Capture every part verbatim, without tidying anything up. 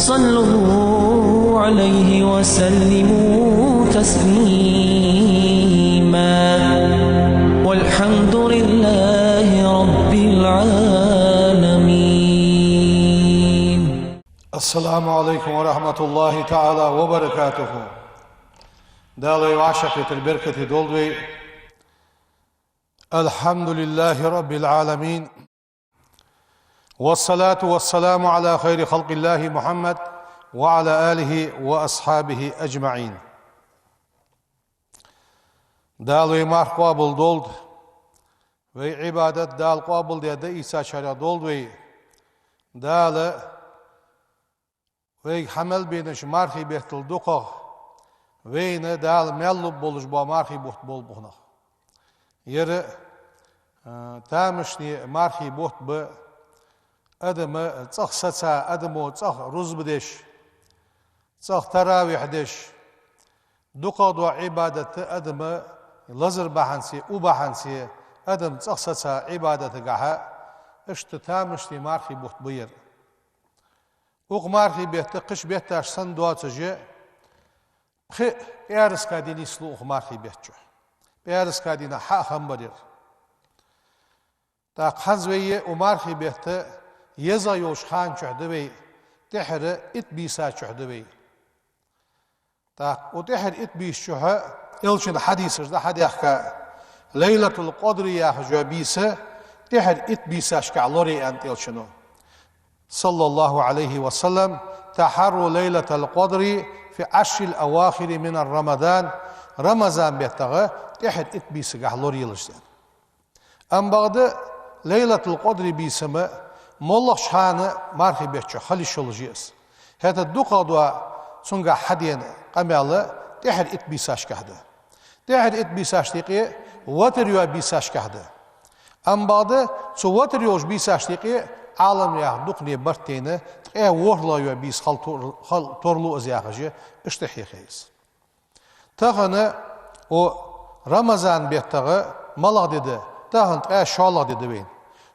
صلوا عليه وسلموا تسليما. والحمد لله رب العالمين. السلام عليكم ورحمة الله تعالى وبركاته. Дала вай вӀашагӀкхетар беркате долда вай. الحمد لله رب العالمين. والصلاة والسلام على خير خلق الله محمد وعلى آله وأصحابه أجمعين. Дала вай марха къоабал долда, вай Ӏибадат Дала къоабал даь дӀаийцачарех долда вай. Дала вайга хьа мел бенача мархий беттал дукхагӀа вайна Дала мел лургболаш бола мархий бутт болба укх нах. Ер, а, тамашийна мархий бутт ба, адам цӀагӀа саца, адамо цӀагӀа рузба деш, цӀагӀа таравихь деш, дукхагӀдола Ӏибадат адам лазар бахьанца, у бахьанца, адам цӀагӀа саца Ӏибадатагахьа, иштта тамашийна мархий бутт ба ер. Укх мархий бетта кхыча бетташта санна доацаш, пхи пӀаьраска ди нийслу укх мархий бетта чу. ПӀаьраска дийнахьа хьа а хам бар ер. ТӀаккха хӀанз вай укх мархий бетта езагӀа йолча хана чухь да вай, тӀехьара итт бийса чухь да вай. ТӀаккха укх тӀехьара итт бийса чухь Элчан хьадисаш да хьадаьхка, Лайлатул-Къадр яхаш йола бийса тӀехьара итт бийсашкахь лорае аьннад Элчано, صلى الله عليه وسلم: تحروا ليلة القدر في العشر الأواخر من رمضان. Рамазан беттагӀа тӀехьара итт бийсагахь лораелаш, аьнна. Амма бакъда Лайлатул-Къадр бийса ма моллагӀча хана мархий бетта чу хила йиш йолаш я из. ХӀаьта дукхагӀдола цунгахь хьадена къамаьл тӀехьара итт бийсашкахь да. ТӀехьара итт бийсашта юкъе ватар йола бийсашкахь да. Амма бакъда цу ватар йолча бийсашта юкъе Ӏаламнаьха дукхане барт тайна ткъаь ворхӀлагӀа йола бийса хила тор-, хила торлу из яхаш, иштта хьехай из. Тахан укх Рамазан беттагӀа малагӀа ди да? Тахан ткъаь шоллагӀа ди да вайна.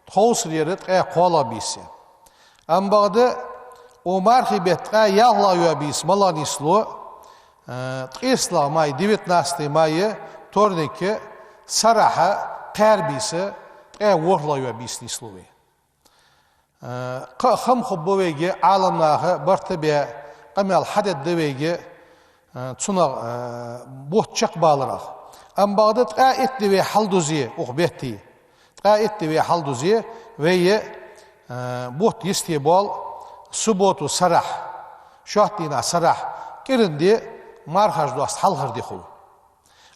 Тховсара ер ткъаь кхоалагӀа бийса я. Амма бакъда укх мархий бетта ткъаь ялхлагӀа йола бийса малагӀа нийслу? Э, ткъестлагӀа май, девятнадцатый май, вторник, сарахьа кхаьра бийса ткъаь ворхӀлагӀа йола бийса нийслу вай. Э, кхы а хам хургба вайга, Ӏаламнаха барт баь къамаьл хьадергда вайга, э, цунах, э, бутт чакхбаларах. Амма бакъда ткъаь итт ди вай хьалдузе укх бетта. Ткъаь итт ди вай хьалдузе, вай, э, бутт йисте боал субботу сарахьа, шоатта дийнахьа сарахьа, кӀиранди мархаш доаста хьалхара ди хул.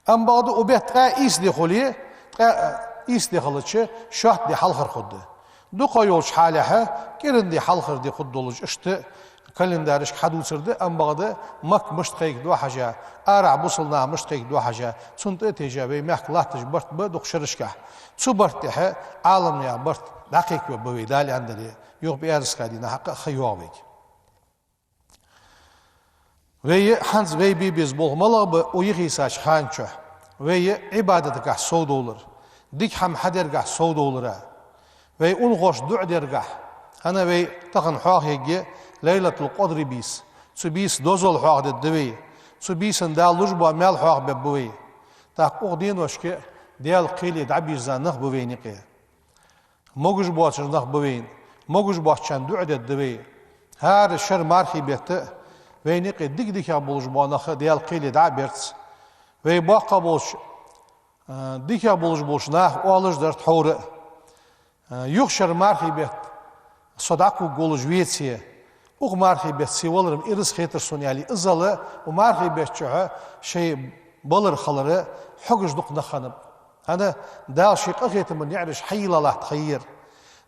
Амма бакъда укх бетта ткъаь ийс ди хуле, ткъаь ийс ди хилча, шоатта ди хьалхара хургда. ДукхагӀа йолча хьалехьа кӀиранди хьалхара ди хургдолаш иштта календарашка хьадувцар да, амма бакъда Макка мишта кхайкаду хьажа, арахьа бусалба нах мишта кхайкаду хьажа, цунна тӀа а тежа вай мехка латташ барт ба дукха шерашкахь. Цу барта тӀехьа Ӏаламнаьха барт дӀакхайкавергба вай, Дала аьнна дале, юха пӀаьраска дийнахьа кхы а ха йоагӀа вайга. Вай хӀанз вай бе беза болх малагӀа ба укх йисача хана чухь? Вай Ӏибадатагахь совдовлар, дика хӀама хьадергахь совдовлар, вай унахошта дуӀа дергахь. ХӀана, вай тахан хьоахаергья Лайлатул-Къадр бийса. Цу бийсан дозал хьоахадергда вай. Цу бийсан Дала луш бола маьл хьоахабергба вай. ТӀаккха укх деношка Даьла кхеле дӀабирза нах ба вайна юкъе. Могаш боацаш нах ба вайна, могаш боацачарна дуӀа дергда вай. ХӀара шера мархий бетта вайна юкъе дика-дикагӀа болаш бола нах Даьла кхеле дӀа а берца, вай боккхагӀа болча, а, дикагӀа болаш болча наха оалаш дар тхьовра а: а, юха шера мархий бетта со дӀакхувргволаш веце, укх мархий бетта сай валар-м ираз хетар сона, аьле, иззал укх мархий бетта чухь шоай балар-халар хьогаш дукха нах хиннаб. ХӀана, Дала ший къахетама наӀараш хьайийлла латта ха я ер.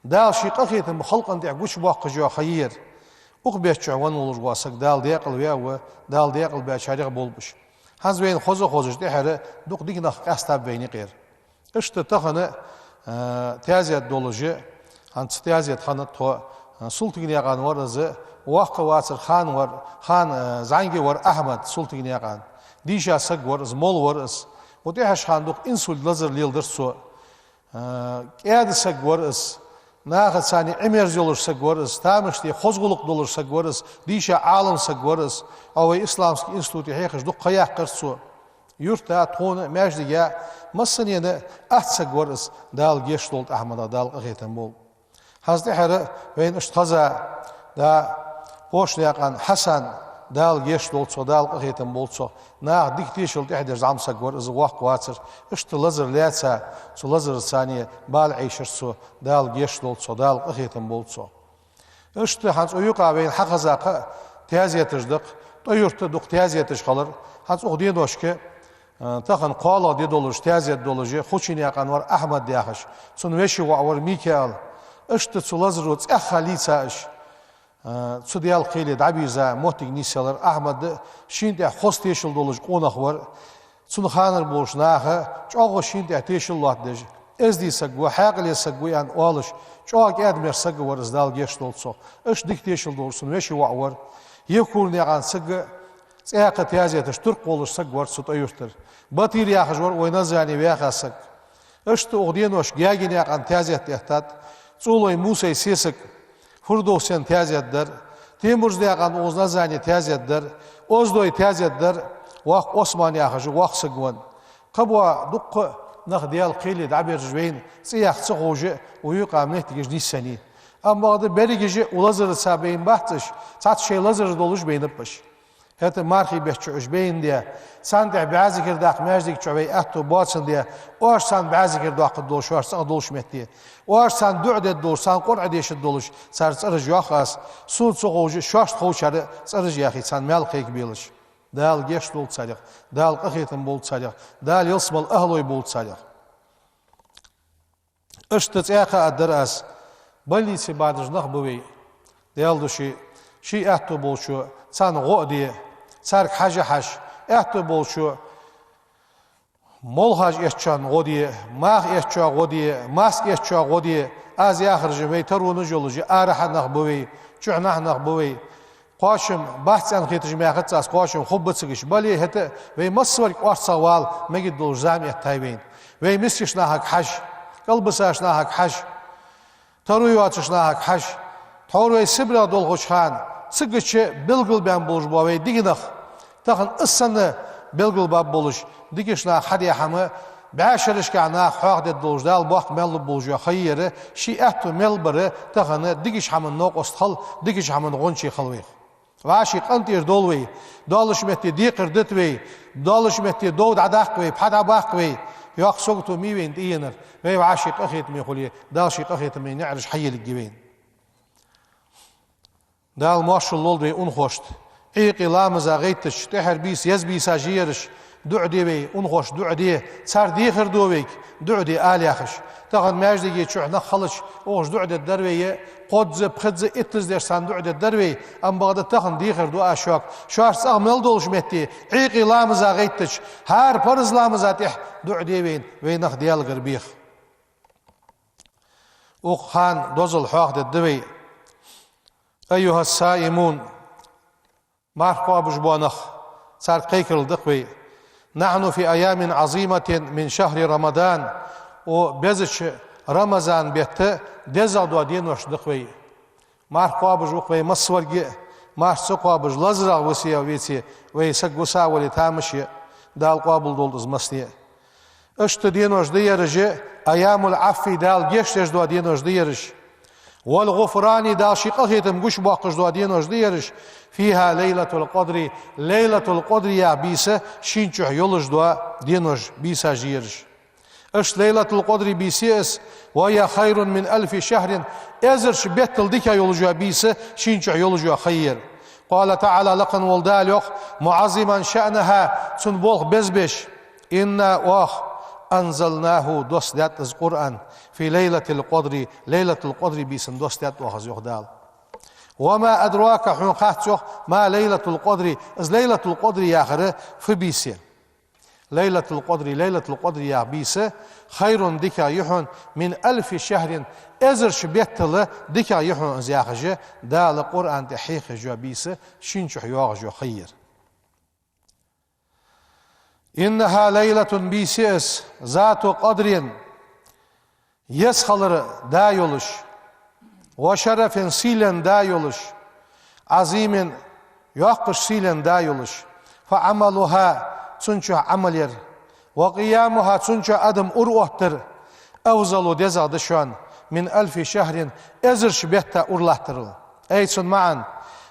Дала ший къахетам халкъа тӀа гучабоаккхаш йола ха я ер. Укх бетта чухь венна волаш вола саг Дала даькъала ваь ва, Дала даькъала баьчарех болба уж. ХӀанз вайна хоза а хозаш тӀехьара дукха дика нах къаьстаб вайна юкъера. Иштта тахан, а, таьзет долаш, хӀанз таьзет хиннад тхо, а, Султыгнаькъан вар из, воккха вацар, хана вар, хана, а, зӀамига вар Ахьмад Султыгнаькъан. Дийша саг вар из, молла вар из. Укх тӀехьарча хана дукха инсульт лазар леладир цо. А, кӀаьда саг вар из, Нахаца цхьана Ӏимерза йолаш саг вар из, тамашийна хоза гӀулакх долаш саг вар из, дийша Ӏалам саг вар из. Ӏо вай исламски институте хьехаш дукха ха яьккхар цо. Юрта, тхона, маьждига, массанена атта саг вар из, Дала гешт долда Ахьмадах, Дала къахетам болба. ХӀанз тӀехьара вайна иштта хеза, да, Пошнаькъан Хьасан, Дала гешт долда цох, Дала къахетам болба цох. Наха дика тешал тӀехьа деш зӀамсаг вар из, воккха вацар. Иштта лазар лаьца, цу лазарца цхьана бала Ӏийшар цо, Дала гешт долда цох, Дала къахетам болба цох. Иштта хӀанз укх юкъа вайна хьахеза кхы а таьзеташ да-кх, ТӀой-Юрта дукха таьзеташ хилар. ХӀанз укх деношка, а, тахан кхоалагӀа ди долаш, таьзет долаш я, Хучинаькъан вар Ахьмад яхаш, цун веший воӀ вар Микаил. Иштта цу лазаро цӀаьхха лийца уж, а, цу Даьла кхеле дӀабийрза моттиг нийсъелар. Ахьмад шийна тӀехь хоза тешал долаш къонах вар. Цун ханара болча наха чӀоагӀа шийна тӀехь тешал лоаттадеш, эздий саг ва, хьаькъале саг ва аьнна оалаш, чӀоагӀа кӀаьда-мерза саг вар из, Дала гешт долда цох. Иштта дика тешал долаш цун веший воӀ вар. Евкурнаькъан саг, цӀаькха таьзеташ туркх волаш саг вар цу ТӀой-Юртара. Батир яхаш вар вай Назране ваьха саг. Иштта укх деношка Гаьгенаькъан таьзет эттад, ЦӀулой Мусай сесаг, Фурдовсен таьзет дар, Темурзанаькъан укхаза Назране таьзет дар, Оздой таьзет дар, воккха Осман яхаш воккха саг вар. Кхыбола дуккха нах Даьла кхеле дӀаберзаш вайна цӀи яккха ца ховш а, укх юкъа моттигаш нийсъеннай. Амма бакъда берригаш а укх лазарца бейна бац уж, цхьацца шоай лазараш долаш байнаб уж. ХӀаьта мархий бетта чу уж бейна де, царна тӀехь бӀаь зикар даккха маьждига чу вай аьттув боацандаь, оаш царна бӀаь зикар доаккхаргдолаш, шоашта цӀагӀа долча метте, оаш царна дуӀа дергдолаш, царна Къуръан дешаргдолаш, цар цӀераш йоах аз, сона ца ховш а, шоашта ховчар а цӀераш яьхе, царна маьл кхайкабелаш. Дала гешт долда царех, Дала къахетам болба царех, Дала ялсмала ахӀлой болба царех. Иштта цӀаькха а дар аз. Больнице бадаш нах ба вай. Даьла духьа, ший аьттув болчо царна гӀо а де, царга хьажа а хьажа, аьттув болчо молхаш эцачоа гӀо де, маха эцачоа гӀо де, маска эцачоа гӀо де. Аз яхараш вай таронаш йолаш, арахьа нах ба вай, чухьнахьа нах ба вай. Кхоачам бац аьнна хеташ ма хиннад аз, кхоачам хургба цига, бале а, хӀаьта а вай массаварг орцагӀвала мегаргдолаш зама эттай вайна. Вай мискача нахага хьажа, кӀалбисача нахага хьажа, таро йоацача нахага хьажа. Тхьовра вай Сибрех долхача хана, цигача белгалбаьнна болаш бола вай дика нах, тахан из санна белгалбаьнна болаш, дикача наха хьадаь хӀама бӀаь шерашкахьа наха хьоахадергдолаш, Дала боккха маьл лургболаш йола ха я ер, ший аьттув мел бар тахан дикача хӀаман новкъост хила, дикача хӀаман гӀончий хила вайх. ВӀаший къинтӀера довла вай, доаллача метте декхар дита вай, доаллача метте дов дӀадаккха вай, пхьа дӀабаккха вай, йоккха сагото ма йий вайна тӀаеннар, вай вӀаший къахетаме хуле, Дала ший къахетамий наӀараш хьайийлларгья вайна. Дала моаршал лолда вай унахошта. Ӏуйкъе ламаза гӀайттача, тӀехьара бийса, еза бийса жияраш, дуӀа де вай, унахошта дуӀа де, цар дехар ду вайга, дуӀа де ала яхаш. Тахан маьждиге чухь нах хилча, укхаза дуӀа дергдар вай, кхозза, пхезза, иттаза деш царна дуӀа дергдар вай, амма бакъда тахан дехар ду аз шуга, шоашта цӀагӀа мел долча метте, Ӏуйкъе ламаза гӀайттача, хӀара парз ламаза тӀехьа дуӀа де вайна, вай нах Даьлагара беха. Укх хана дозал хьоахадергда вай. أيها الصائمون, марха кхоабаш бола нах, царга кхайкарал да-кх вай. نحن في أيام عظيمة من شهر رمضان. Укх безача Рамазан бетта дезагӀа дола денош да-кх вай. Марха кхоабаш ва-кх вай массаварг а, марха ца кхоабаш лазарагӀа висе а веце, вай саг виса а вале тамаш я, Дала къоабал долда из массане а. Иштта денош да ераш, أيام العفو, Дала гешт деш дола денош да ераш. والغفران, Дала ший къахетам гучабоаккхаш дола денош да ераш. فيها ليلة القدر, Лайлатул-Къадр яха бийса шийна чухь йолаш дола денош, бийсаш да ераш. Иштта Лайлатул-Къадр бийса я из, وهي خير من ألف شهر, эзарча беттал дикагӀа йолаш йола бийса шийна чухь йолаш йола ха я ер. قال تعالى, лакха вола Дала йоах, معظما شأنها, цун болх безабеш: إنا, оаха, أنزلناه, доссадаьд из Къуръан, في ليلة القدر, Лайлатул-Къадр бийсан доссадаьд оаха из, йоах Дала. وما أدراك, хьона хац, йоах, ما ليلة القدر, из Лайлатул-Къадр яхар фу бийса я. Лайлатул-Къадр, Лайлатул-Къадр яха бийса خير, дикагӀа я хьона, من ألف شهر, эзарча беттал дикагӀа я хьона из яхаш, Дала Къуръан тӀа хьехаш йола бийса шийна чухь йоагӀаш йола ха я ер. إنها ليلة, бийса я из, ذات قدر, еза хилара да йолаш, وشرف сийлен да йолаш, عظيم йоккхаш сийлен да йолаш, فعملها цун чу Ӏамал яр, وقيامها цун чу адам ура оттар, أفضل дезагӀа да шоана, من ألف شهر эзарча бетта ура латтарал. أي цун маӀан,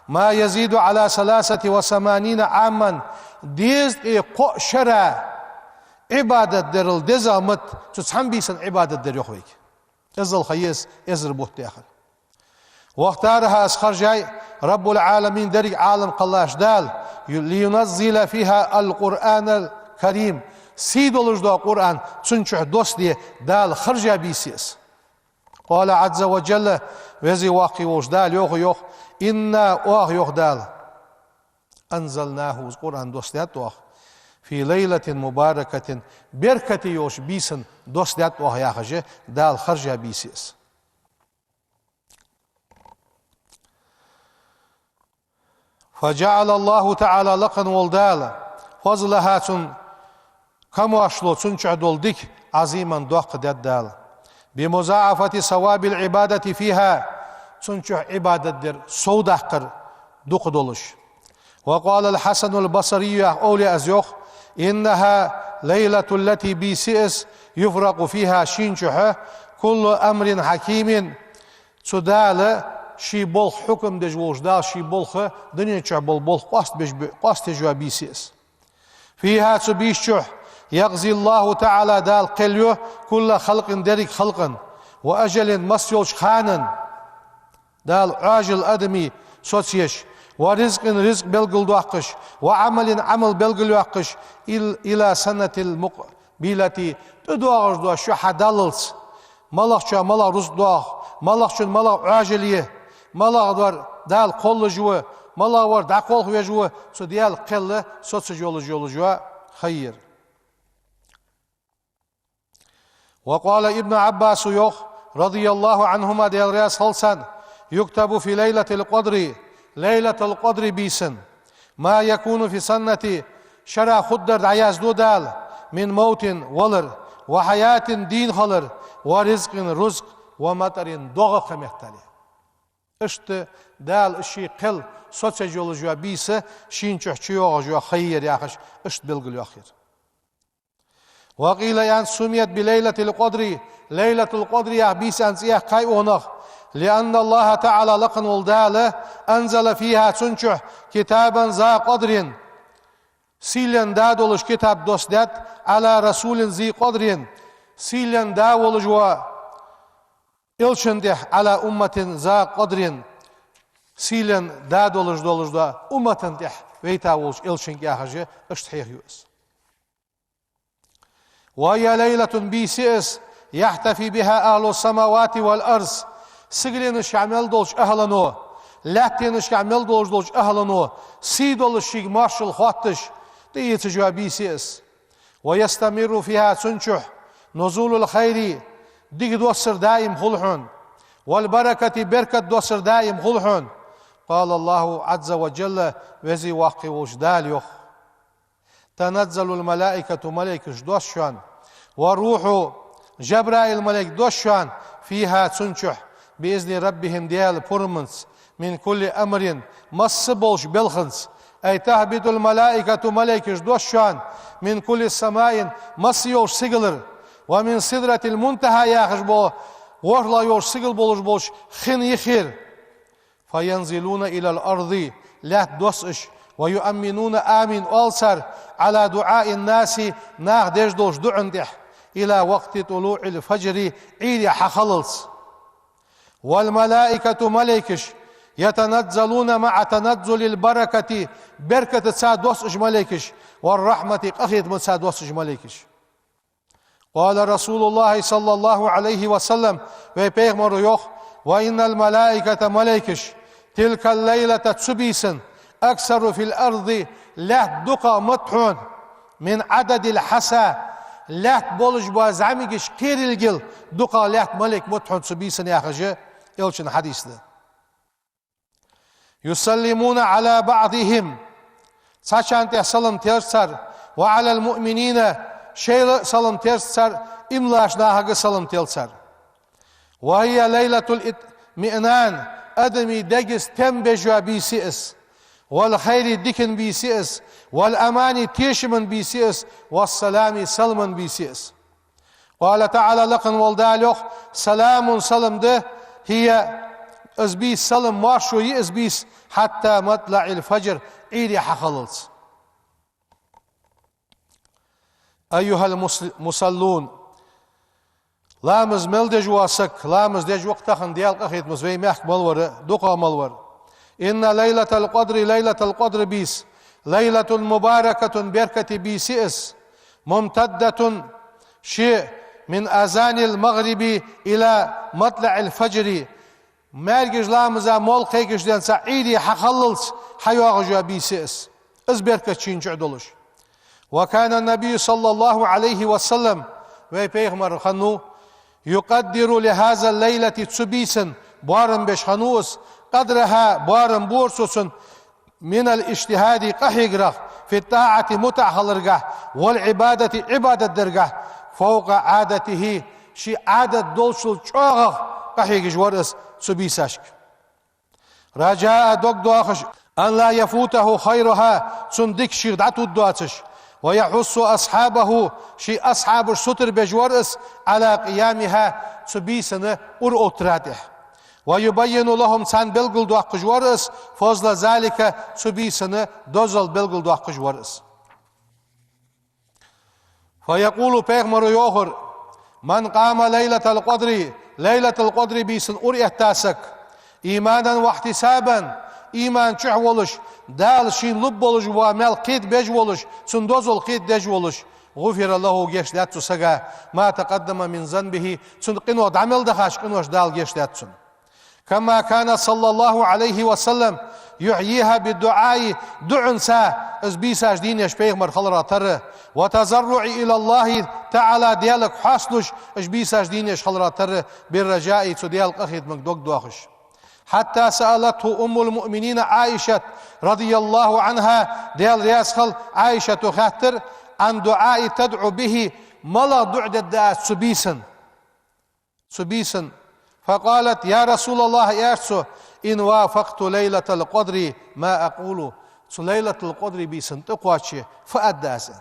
ما يزيد على ثلاثة وثمانين عاما дезткъеи кхоъ шера Ӏибадат дарал дезагӀа ма да цу цхьан бийсан Ӏибадат дар, йоах вайга. Эзал ха я из, эзар бутт яхар. واختارها из харжай رب العالمين деррига Ӏалам кхеллача Дала, لينزل فيها القرآن الكريم сий долаш дола Къуръан цун чу доссаде Дала харжа бийса я из. قال عز وجل веза-воккха волча Дала йоах, йоах: إنا оаха, йоах Дала, أنزلناه из Къуръан доссадаьд оаха, في ليلة مباركة беркате йолча бийсан доссадаьд оаха, яхаш, Дала харжа бийса я из. فجعل الله تعالى лакха вола Дала فضلها цун камоаршло, цун чу дола дика, عظيما доккха даьд Дала, بمضاعفة ثواب العبادة فيها цун чу Ӏибадат дар совдаккхар дукха долаш. وقال الحسن البصري яха овлияс йоах: إنها ليلة التي бийса я из, يفرق فيها шийна чу كل أمر حكيم цу Дала ший болх, хьукам деш волча Дала ший болх, дунен чу бола болх къоастабеш бе-, къоастаеш йола бийса я из. فيها цу бийсан чу يقضي الله تعالى Дала кхел ю كل خلق деррига халкъа, وأجل масса йолча ханан Дала Ӏоажал адамий соцаеш, ورزق ризкъ белгалдоаккхаш, وعمل Ӏамал белгалйоаккхаш, إل-, إلى السنة المقبلة тӀадоагӀаш дола шу хьадаллалца, малагӀчоа малагӀа рузкъ доагӀа, малагӀчоа малагӀа Ӏоажал я, малагӀа вар Дала кхоллаш ва, малагӀа вар дӀакхалхавеш ва, цу Даьла кхел соцаш йолаш йола ха я ер. وقال ابن عباس йоах, رضي الله عنهما Даьла раьза хилва царна: يكتب في ليلة القدر ليلة القدر бийсан ما يكون في السنة шера хургдар дӀаяздо Дала, من موت валар, وحياة дийна хилар, ورزق рузкъ, ومطر догӀа кхы меттел. Иштта Дала ший кхел соцаш йолаш йола бийса шийна чу чуйоагӀаш йола ха я ер, яхаш, иштта белгалйоах ер. وقيل аьннад: سميت بليلة القدر ليلة القدر яха бийсан цӀи яьккхай укхунах, لأن الله تعالى лакха вола Дала أنزل فيها цун чу كتابا ذا قدر сийлен да долаш китаб доссадаьд, على رسول ذي قدر сийлен да волаш вола элчан тӀа, على أمة ذا قدر сийлен да долаш долаш дола умматан тӀа вайта волча элчанга, яхаш, иштта хьоахаю из. وهي ليلة бийса я из, يحتفي بها أهل السماوات والأرض сигаленашка мел долча ахӀлано, лаьттанашка мел долаш долча ахӀлано сий долаш шийга моаршал хоатташ тӀаийцаш йола бийса я из. ويستمر فيها цун чу نزول الخير дика доссар даим хул хьона, والبركة беркат доссар даим хул хьона. قال الله عز وجل веза-воккха волча Дала йоах: تنزل الملائكة малайкаш доссаду шоана, والروح Жабраил малайк доссаду шоана, فيها цун чу, بإذن ربهم Даьла пурамца, من كل أمر масса болча белханца, أي تهبط الملائكة малайкаш доссаду шоана, من كل سماء масса йолча сигалара, ومن سدرة المنتهى яхаш бола ворхӀлагӀа йолча сигала болаш болча хин юхера. فينزلون إلى الأرض лаьтта доссаду уж, ويؤمنون آمين оал цар, على دعاء الناس наха деш долча дуӀан тӀа, إلى وقت طلوع الفجر Ӏуйре хьахиллалца. والملائكة малайкаш يتنزلون مع تنزل البركة беркатаца доссаду уж малайкаш, والرحمة къахетамаца доссаду уж малайкаш. قال رسول الله صلى الله عليه وسلم вай пайхамара йоах: وإن الملائكة малайкаш تلك الليلة цу бийсан أكثر في الأرض лаьтта дукхагӀа ма да хьона, من عدد الحصى лаьтта болаш бола зӀамигаш кхерилгел дукхагӀа лаьтта малайк ма да хьона цу бийсан, яхаш, элчан хьадис да. يسلمون على بعضهم цхьачарна тӀа салам тел цар, وعلى المؤمنين шоайла салам тел цар, иман долча нахага салам тел цар. وهي ليلة الإت- مئنان, адамий дегаза тем беш йола бийса я из. والخير, дикан бийса я из. والأمان, тешаман бийса я из. والسلام, саламан бийса я из. قال تعالى, лакха вола Дала йоах: سلام, салам да, هي, из бийса, салам, маршо я из бийса, حتى مطلع الفجر, Ӏуйре хьахиллалца. أيها المصل-, المصلون, ламаз мел деш вола саг, ламаз деш ва-кх тахан, Даьла къахетамца вай мехка мел вар, дукхагӀа мел вар. إن ليلة القدر, Лайлатул-Къадр бийса, ليلة مباركة, беркате бийса я из, ممتدة, ше من أذان المغرب إلى مطلع الفجر, маьркӀажа ламаза молла кхайкача денз Ӏуйре хьахиллалца хьайоагӀаш йола бийса я из. Из беркат шийна чу долаш. وكان النبي صلى الله عليه وسلم, вай пайхамар хиннав, يقدر لهذه الليلة, цу бийсан боарам беш хиннав из, قدرها, боарам бора цо цун, من الاجتهاد, къахьегарах, في الطاعة, мутӀахьа хиларгахьа, والعبادة, Ӏибадат даргахьа, فوق عادته, ший Ӏадат долчул чӀоагӀагӀа къахьегаш вар из цу бийсашка. رجاء, дог доахаш, أن لا يفوته خيرها, цун дика шийх дӀатувргдоацаш, ويحث أصحابه, ший асхьабаш сутара беш вар из, على قيامها, цу бийсан ура оттара тӀехьа, ويبين لهم, царна белгалдоаккхаш вар из, فضل ذلك, цу бийсан дозал белгалдоаккхаш вар из. فيقول, пайхамаро йоахар: من قام ليلة القدر, Лайлатул-Къадр бийсан ура этта саг, إيمانا واحتسابا, иман чу волаш, Дала шийна лургболаш бола маьл кхетабеш волаш, цун дозал кхетадеш волаш, غفر له, гешт даьд цу сага, ما تقدم من ذنبه, цун къинош дӀа мел дахача къиношта Дала гешт даьд цунна. كما كان صلى الله عليه وسلم يحييها بالدعاء, дуӀанца из бийсаш дийнадеш пайхамар хиларах тара, والتضرع إلى الله تعالى, Даьлага хьоасталуш, из бийсаш дийнадеш хиларах тара, بالرجاء, цу Даьла къахетамга дог доахаш. حتى سألته أم المؤمنين عائشة رضي الله عنها, Даьла раьза хилва, Ӏайшата хаьттар: عن دعاء تدعو به, малагӀа дуӀа дергда аз цу бийсан? Цу бийсан. فقالت: يا رسول الله, аьлар цо, إن وافقت ليلة القدر ما أقول, цу Лайлатул-Къадр бийсан тӀакхоаче, фу аргда аз?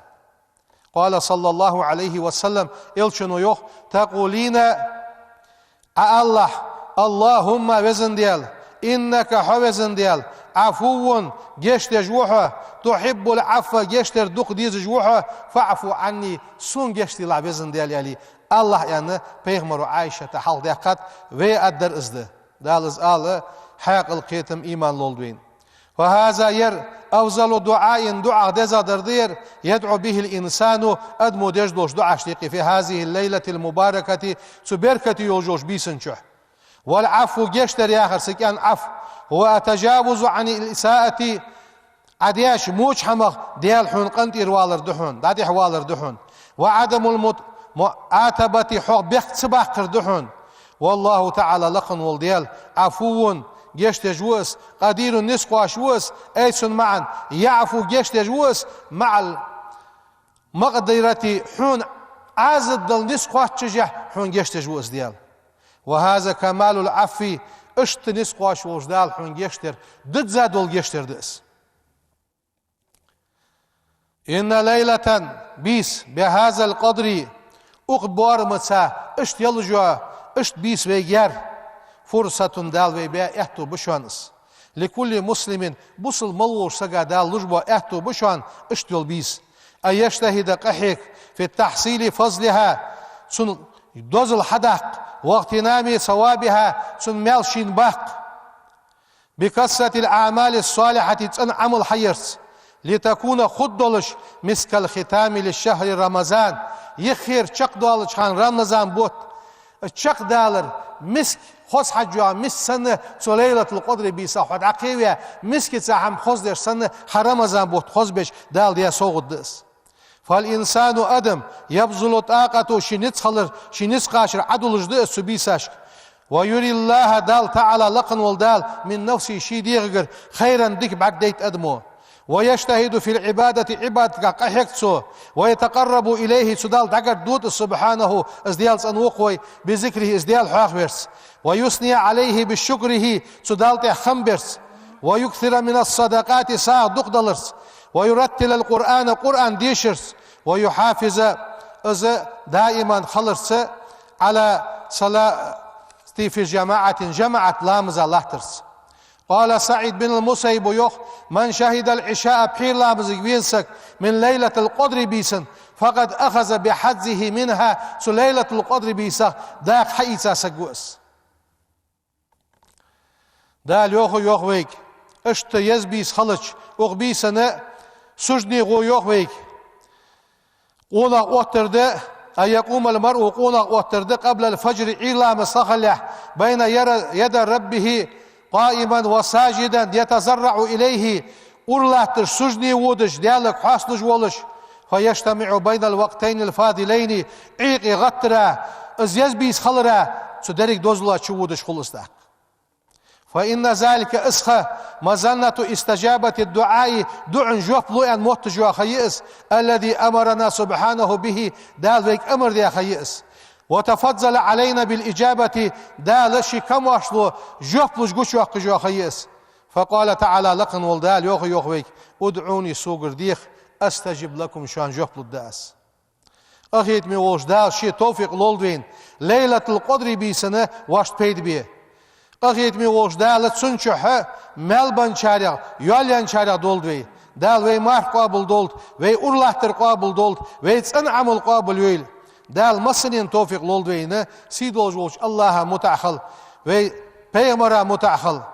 قال صلى الله عليه وسلم, Элчано йоах: تقولين, Ӏа алалахь: اللهم, Веза Даьла, إنك, хьо, Веза Даьла, عفو, гешт деш ва хьо, تحب العفو, гешт дар дукха дезаш ва хьо, فاعف عني, сона гешт делахь, Веза Даьла, аьле, алалахь, аьнна, пайхамаро Ӏайшата хьалхадаьккхад, вай аргдар из да. Дала из ала хьаькъал, кхетам, иман лолда вайна. فهذا, ер, أفضل دعاء, дуӀах дезагӀдар да ер, يدعو به الإنسان, адамо деш долча дуӀашта юкъе, في هذه الليلة المباركة, цу беркате йолаш йолча бийсан чу. والعفو, гешт дар яхар, са кӀен Ӏафу, هو التجاوز عن الإساءة, Ӏа деча воча хӀамах Даьла хьона къинтӀера валар да хьона, дӀатӀехвалар да хьона. وعدم المت-, المعاتبة, хьох бехк ца баккхар да хьона. والله تعالى, лакха вола Даьла, عفو, гешт деш ва из, قدير, низ кхоачаш ва из, أي, цун маӀан, يعفو, гешт деш ва из, مع المقدرة, хьона Ӏазап дала низ кхоачашехь, хьона гешт деш ва из Даьла. وهذا كمال العفو, иштта низ кхоачаш волча Дала хьона гешт дар, дизза дола гешт дар да из. إن ليلة, бийса, بهذا القدر, укх боарамца, иштта йолаш йола, иштта бийса вайга яр, فرصة, Дала вайга баь аьттув ба шоана из. لكل مسلم, бусалба мел волча сага Дала луш бола аьттув ба шоана иштта йола бийса. أن يجتهد, къахьега, في تحصيل فضلها, цун дозал хьадаккха, واغتنام ثوابها, цун маьл шийна баккха. بكثرة الأعمال الصالحة, цӀена Ӏамал хьаярца, لتكون, хургдолаш, مسك الختام لشهر رمضان, юххера чакхдоалача хана Рамазан бутт чакхдалар, миск, хоза хьажжоа миск санна, цу Лайлатул-Къадр бийсах хьо дӀакхеваь, мискаца хӀама хоза деш санна, хьа Рамазан бутт хоза беш, Дала даь совгӀат да из. فالإنسان, адам, يبذل طاقته, ший низ хилар, ший низ кхачар Ӏадулаш да из цу бийсашка. ويري الله, Дала تعالى, лакха вола Дала, من نفسه, ший дегӀагара, خيرا, дика бӀаргадайт адамо. ويجتهد في العبادة, Ӏибадатагахь къахьег цо, ويتقرب إليه, цу Далла дӀагарга дод из, سبحانه, из Даьла цӀена ва-кх вай, بذكره, из Даьла хьоахаварца, ويثني عليه بشكره, цу Далла тӀа хам барца, ويكثر من الصدقات, сагӀа дукха даларца, ويرتل القرآن, Къуръан дешарца, ويحافظ, из даиман хиларца, على الصلاة في الجماعة, жамаӀат ламаза латтарца. قال سعيد بن المسيب, йоах: من شهد العشاء, пхьера ламазага вена саг, من ليلة القدر, бийсан, فقد أخذ بحظه منها, цу ليلة القدر бийсах дакъа хьаийца саг ва из. Дала йоах, йоах вайга, иштта еза бийса хилча, укх бийсана суждане гӀо, йоах вайга. Къонах оттар да, أن يقوم المرء, къонах оттар да, قبل الفجر, Ӏуйра ламаз ца хилалехь, بين ير-, يدي ربه قائما وساجدا يتضرع إليه, ура латташ, суждане водаш, Даьлага хьоасталуш волаш, فيجتمع بين الوقتين الفاضلين, Ӏуйра гӀаттара, из еза бийса хилара, цу деррига дозала чу водаш хул из тӀаккха. فإن ذلك, из ха, مظنة استجابة الدعاء, дуӀан жоп лу аьнна мотташ йола ха я из, الذي أمرنا سبحانه به, Дала вайга амар даь ха я из. وتفضل علينا بالإجابة, Дала ший камаьршло жоп луш гучайоаккхаш йола ха я из. فقال تعالى, лакха вола Дала йоах, йоах вайга: ادعوني, согара деха, أستجب لكم, шоана жоп лургда аз. Къахетаме волча Дала ше товфикъ лолда вайна, ليلة القدر бийсана вайна пайда бе. Къахетаме волча Дала цун чухь маьл баьнначарех, йоал яьнначарех долда вай. Дала вай марха къоабал долда, вай ура латтар къоабал долда, вай цӀена Ӏамал къоабал йойла. Дала массанена товфикъ лолда вайна, сий долаш волча АллахӀа мутӀахьа хила, вай пайхамара мутӀахьа хила.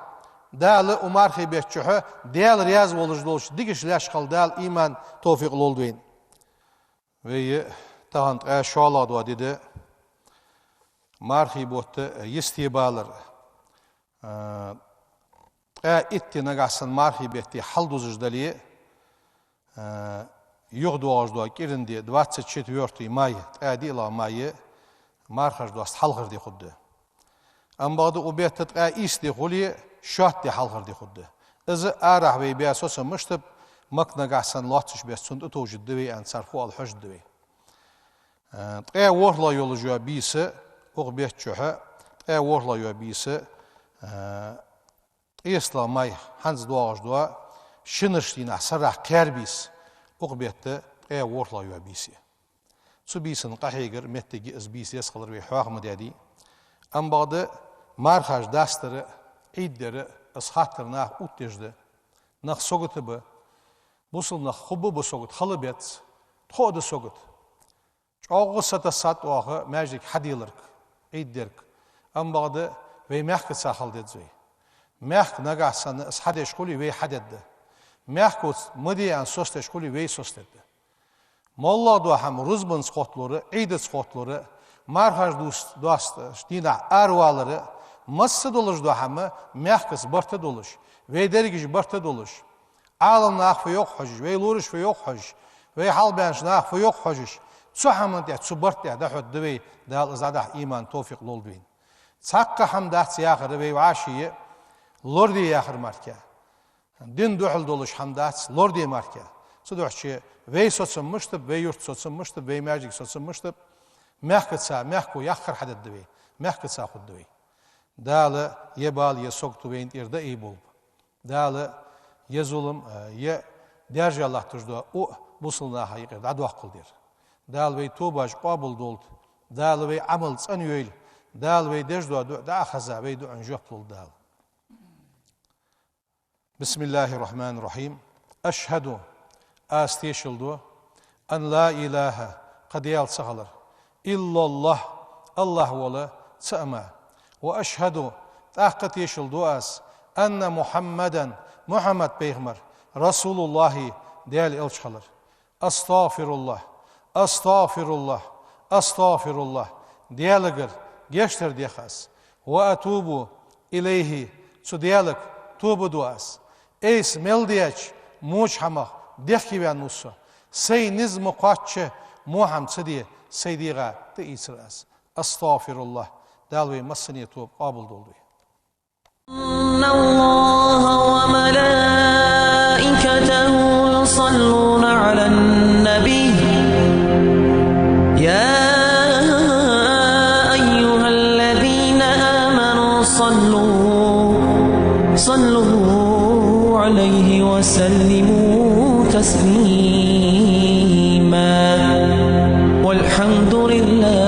Дала укх мархий бетта чухь Даьла раьза волаш долча дикача лаьшта хила Дала иман, товфикъ лолда вайна. Вай тахан ткъаь шоллагӀа ди да, мархий бутт йисте балар. А, ткъаь итт ди нагахьа санна мархий бетта хьалдузаш дале, а, юхадоагӀаш дола кӀиранди, двадцать четвёртый май, ткъаь диълагӀа май, мархаш доаста хьалхара ди хургда. Амма бакъда укх бетта ткъаь ийс ди хуле, шоатта ди хьалхара ди хургда. Из арахьа вай баь соцам мишта ба, Макка нагахьа санна лоацача беса цунна тӀатовжаргда вай аьнна, цар фу оал хьожаргда вай. Э, ткъаь ворхӀлагӀа йолаш йола бийса, укх бетта чухь, ткъаь ворхӀлагӀа йола бийса, э, ткъестлагӀа май, хӀанз доагӀаш дола, шинарча дийнахьа сарахьа кхаь бийса, укх бетта ткъаь ворхӀлагӀа йола бийса я. Цу бийсан къахьегар, моттиг я из бийса еза хилар вай хьоаха ма даьдий. Амма бакъда мархаш дастара, Ӏид дера, из хаттар наха оттадеш да. Нах сагота ба. Бусалба нах хургба ба сагота, хала беза, тхо а да сагота. ЧӀоагӀа сатассад оаха маьждиг хьаделарга, Ӏид дерга. Амма бакъда вай мехкаца хила деза вай. Мехка нагахьа санна из хьадеш хуле, вай хьадергда. Мехкаца ма де аьнна соцадеш хуле, вай соцадергда. МоллагӀа дола хӀама рузбанца хотталура, Ӏидаца хотталура, мархаш дус-, доастача дийнахьа аравалара, масса долаш дола хӀама мехкаца барт а долаш, вай дерригаш барт а долаш, Ӏалам наха фу йоах хьожаш, вай лораша фу йоах хьожаш, вай хьалхабаьннача наха фу йоах хьожаш, цу хӀаман тӀа, цу барта тӀа дӀахьоргда вай, Дала из дӀадахьа иман, товфикъ лолда вайна. Цхьаккха хӀама дац яхар вай вӀаший лораде яхар мара. Дина духьала долаш хӀама дац лораде мара. Цудухьа вай соцам мишта ба, вай юрта соцам мишта ба, вай маьждига соцам мишта ба, мехкаца, мехко яккхар хьадергда вай, мехкаца хургда вай. Дала е бала, е сагото вайна тӀера дӀаайболба. Дала е зулам, е даьржа латташ дола у бусалба наха юкъера дӀадоаккхалда. Дала вай тобаш къоабал долда. Дала вай Ӏамал цӀена йойла. Дала вай деш дола дуӀа дӀа а хеза, вай дуӀан жоп лолда Дала. بسم الله الرحمن الرحيم. أشهد, аз тешал ду, أن لا إله, кхы Даьла ца хилар, إلا الله, АллахӀ вола цаӀ мара. وأشهد, тӀаккха тешал ду аз, أن محمدا, Мухьаммад пайхамар, رسول الله, Даьла элча хилар. أستغفر الله، أستغفر الله، أستغفر الله. Даьлагара гешт дар дех аз. وأتوب إليه, цу Даьлага тоба ду аз. Айса мел даьча воча хӀамах дехкеваьнна ва со. Сай низ ма кхоачча, во хӀама ца де, сай дегӀа тӀаийцар аз. أستغفر الله. Дала вай массане тоба къоабал долда вай. إن الله وملائكته صلوا عليه وسلموا تسليما. والحمد لله.